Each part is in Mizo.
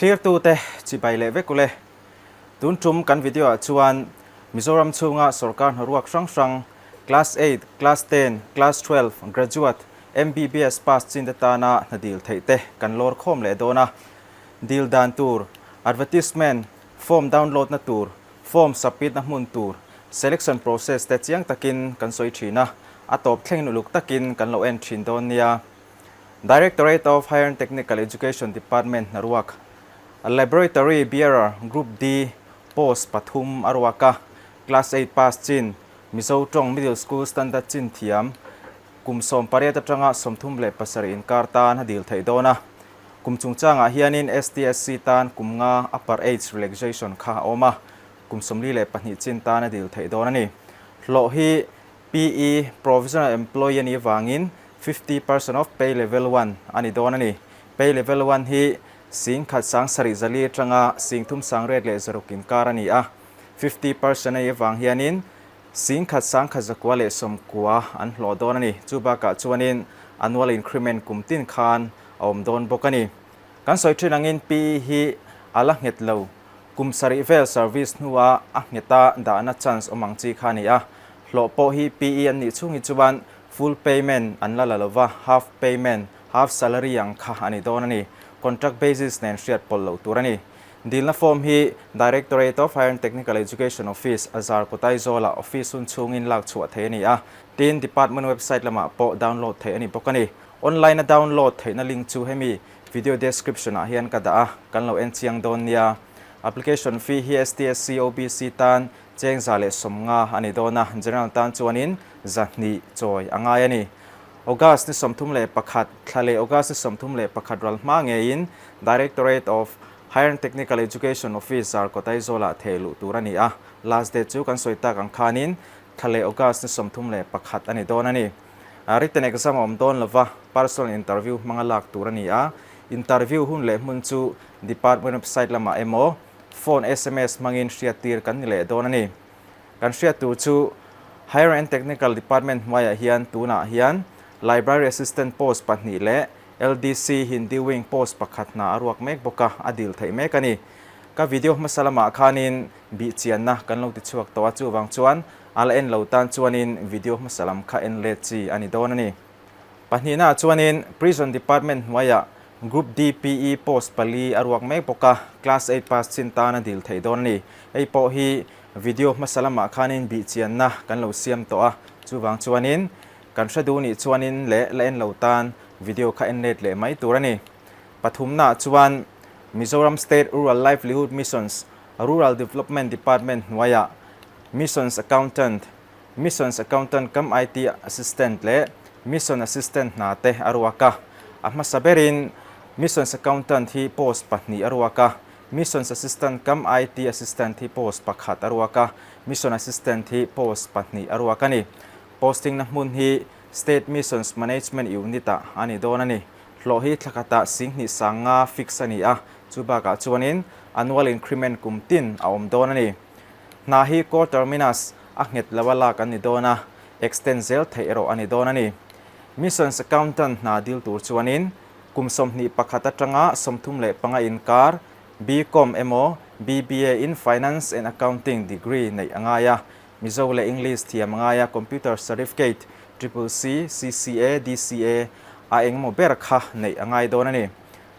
Thlirtute chibai leh vek ule. Tun tum kan video ah chuan Mizoram chhunga sorkar hnaruak hrang hrang Class eight, Class ten, Class 12, Graduate, MBBS pass chin te tana hna dil theih te kan lawr khawm leh dawn a. Dil dan tur, Advertisement, Form download na tur, Form submit na hmun tur, Selection process te chiang takin kan sawi thin a, a tawp thlengin uluk takin kan lo en thin dawn nia. Directorate of Higher and Technical Education Department hnaruak, Laboratory Bearer Group D post pathum a ruak a, Class eight pass chin, Mizo tawng Middle School Standard chin thiam, kum 18 atanga 37 inkar tan a dil theih dawn a. Kum chungchangah hianin STSC tan kum nga upper age relaxation kha a awm a, kum 42 chin tan a dil theih dawn a ni. Hlawh hi PE, Provisional Employee a nih avangin 50% of pay level one a ni dawn a ni. Pay level one hi 10,000 700 atanga 3600 inkar a ni a, 50% a nih avang hianin 10,190 an hlawh dawn a ni. Chu bakah chuanin annual increment kum tin khan a awm dawn bawk a ni. Kan sawi thin angin PE hi a la nghet lo. Kum sarih vel service hnua a ngheta dahna chance awm ang chi kha a ni a. Hlawh pawh hi PE an nih chhung hi chuan full payment an la la lova, half payment, half salary ang kha a ni dawn a ni. Contract basis nen hriat pawlh loh tur a ni. Dilna form hi Directorate of Higher and Technical Education Office, Azar Kawtaizawl-ah office hun chhungin lak chhuah theih a ni a, tin department website lamah pawh download theih a ni bawk a ni. Online-a download theihna link chu hemi video description-ah hian ka dah a, kan lo en chiang dawn nia. Application fee hi STSC OBC tan cheng 150 a ni dawn a, General tan chuanin 200 chawi a ngai a ni. August ni 31, thla leh August ni 31 ral hma ngeiin Directorate of Higher and Technical Education Office Zarkawt Aizawlah theh luh tur a ni a, last date chu kan sawi tak ang khanin thla leh August ni 31 a ni dawn a ni. Written exam a awm dawn lova, personal interview hmanga lak tur a ni a, interview hun leh hmun chu department website lamah emaw phone sms hmangin hriattir kan ni leh dawn a ni. Kan hriat tur chu Higher and Technical Department hnuaiah hian tunah hian Library Assistant post pahnih leh LDC Hindi Wing post pakhat hna a ruak mek bawk a, a dil theih mek a ni. Ka video hmasa lamah khanin bihchianna kan lo ti chhuak tawh a, chuvang chuan a la en lo tan chuanin video hmasa lam kha en let chi a ni dawn a ni. Pahnihnaah chuanin Prison Department hnuaiah Group DPE post pali a ruak mek bawk a, Class eight pass chin tan a dil theih dawn a ni. Hei pawh hi video hmasa lamah khanin bihchianna kan lo siam tawh a, chuvang chuanin kan hre duh nih chuanin leh la en lo tan video kha en let leh mai tur a ni. Pathumnaah chuan Mizoram State Rural Livelihood Missions Rural Development Department hnuaiah Missions Accountant, Missions Accountant cum IT Assistant leh Mission Assistant hna te a ruak a. A hmasa berin Missions Accountant hi post pahnih a ruak a, Missions Assistant cum IT Assistant hi post pakhat a ruak a, Mission Assistant hi post pahnih a ruak a ni. Posting na hmun hi State Missions Management Unit ah a ni dawn a ni. Hlawh hi thla khatah 2500 fix a ni a, chu bakah chuanin annual increment kum tin a awm dawn a ni. Hna hi co-terminus a nghet lo a lak an ni dawn a, extend zel theih erawh a ni dawn a ni. Missions Accountant hna dil tur chuanin kum 21 atanga 35 inkar BCom emaw BBA in Finance and Accounting degree neih a ngai a, Mizo leh English thiam a ngai a, Computer Certificate, Triple C, CCA, DCA a engemaw ber kha neih a ngai dawn a ni.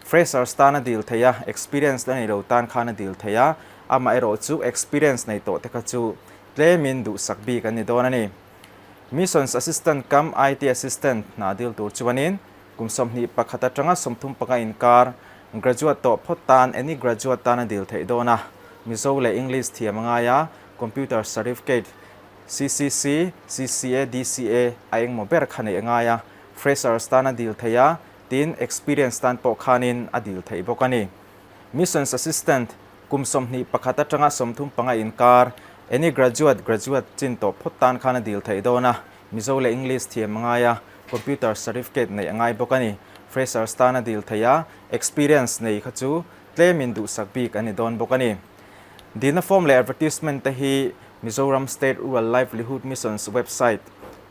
Freshers tan a dil thei a, experience la nei lo tan khan a dil thei a, amaherawh chu experience nei tawh te kha chu tlemin duhsak bik an ni dawn a ni. Missions Assistant cum IT Assistant hna dil tur chuanin kum 21 atanga 35 inkar graduate tawh phawt tan any graduate tan a dil theih dawn a, Mizo leh English thiam a ngai a, Computer Certificate, CCC, CCA, DCA a engmaw ber kha neih a ngai a, Freshers tan a dil thei a, tin experience tan pawh khanin a dil theih bawk a ni. Missions Assistant, kum 21 atanga 35 inkar, any graduate, graduate chin tawh phawt tan khan a dil theih dawn a, Mizo leh English thiam a ngai a, Computer Certificate neih a ngai bawk a ni. Freshers tan a dil theih a, experience nei kha chu tlemin duhsak bik a ni dawn bawk a ni. Dilna form leh advertisement te hi Mizoram State Rural Livelihood Mission's website,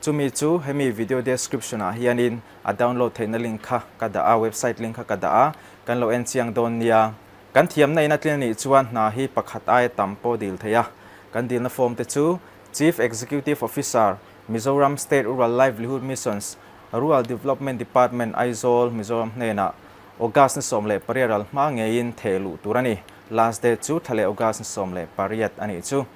chumi chu hemi video description ah hianin a download theihna link kha ka dah a, website link kha ka dah a, kan lo en chiang dawn nia. Kan thiamna in a tlin anih chuan hna hi pakhat aia tam pawh dil thei a. Kan dilna form te chu Chief Executive Officer, Mizoram State Rural Livelihood Missions, Rural Development Department, Aizawl, Mizoram hnenah August ni 18 ral hma ngeiin theh luh tur a ni. Last date chu thla leh August ni 18 a nih chu.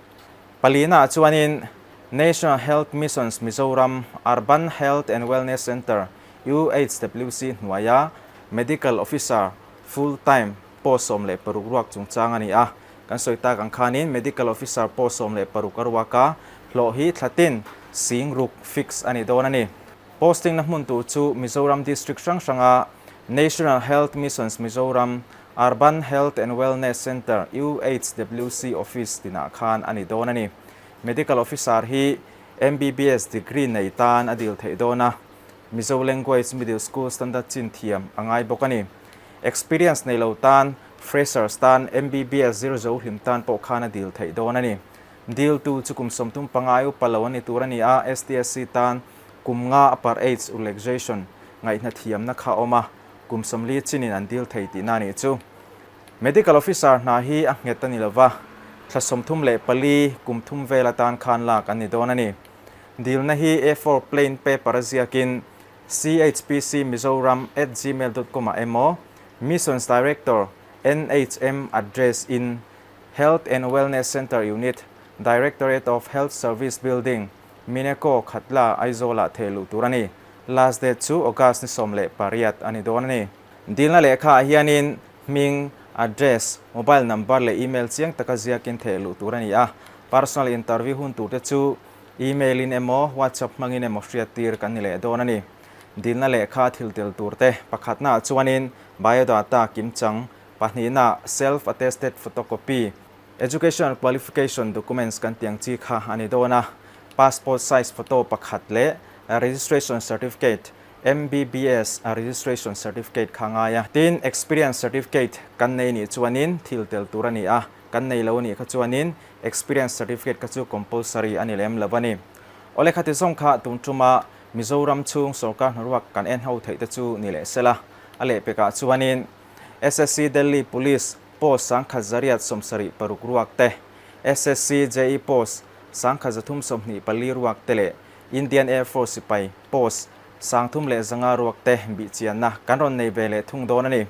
Palina ah chuanin National Health Missions Mizoram Urban Health and Wellness Centre, UHWC, hnuaia Medical Officer, Full Time, post 16 ruak chungchang a ni a. Kan sawi tak ang khanin Medical Officer post 16 a ruak a, hlawh hi thlatin sing ruk fix a ni dawn a ni. Posting na hmun tur chu Mizoram District hrang hranga National Health Missions Mizoram Urban Health and Wellness Centre, UHWC, Office tinah khan a ni dawn a ni. Medical Officer hi MBBS degree nei tan a dil theih dawn a, Mizo Language Middle School Standard chin thiam a ngai bawk a ni. Experience nei lo tan, freshers tan MBBS zir zo hlim tan pawh khan a dil theih dawn a ni. Diltu chu kum 35 upa lo a ni tur a ni a, STSC tan kum nga upper age relaxation ngaihna thiamna kha a awm a, kum 40 chinin an dil thei tihna a nih chu. Medical officer hna hi a nghet a ni lova, thla 34 kum thum vel atan khan lak an ni dawn a ni. Dilna hi A4 plain paper a ziakin chpcmizoram@gmail.com ah emaw Missions Director, NHM address in Health and Wellness Centre Unit, Directorate of Health Service Building, Mineco, Khatla, Aizawl-ah theh luh tur a ni. Last date chu August ni 18 a ni dawn a ni. Dilna lehkha ah hianin hming, address, mobile number leh email chiang taka ziakin theh luh tur a ni a. Personal interview hun turte chu email in emaw WhatsApp hmangin emaw hriat tir kan ni leh dawn a ni. Dilna lehkha thil tel turte pakhatna ah chuanin biodata kimchang Pahnihna, Self-attested photocopy, Educational qualification documents kan tih ang chi kha a ni dawn a, passport size photo pakhat leh registration certificate, MBBS registration certificate kha ngai a. Tin, experience certificate kan nei nih chuanin thil tel tur a ni a, kan nei lo nih kha chuanin experience certificate kha chu compulsory a ni lem lo a ni. Awle khati zawng kha tun tuma Mizoram chhung sorkar hnaruak kan en ho theih te chu ni leh sela, a lehpekah chuanin SSC Delhi Police Post 1776 ruak te, SSC JE Post 1324 ruak te leh Indian Air Force sipai Post 3100 ruak te bihchianna kan rawn nei ve leh thung dawn a ni.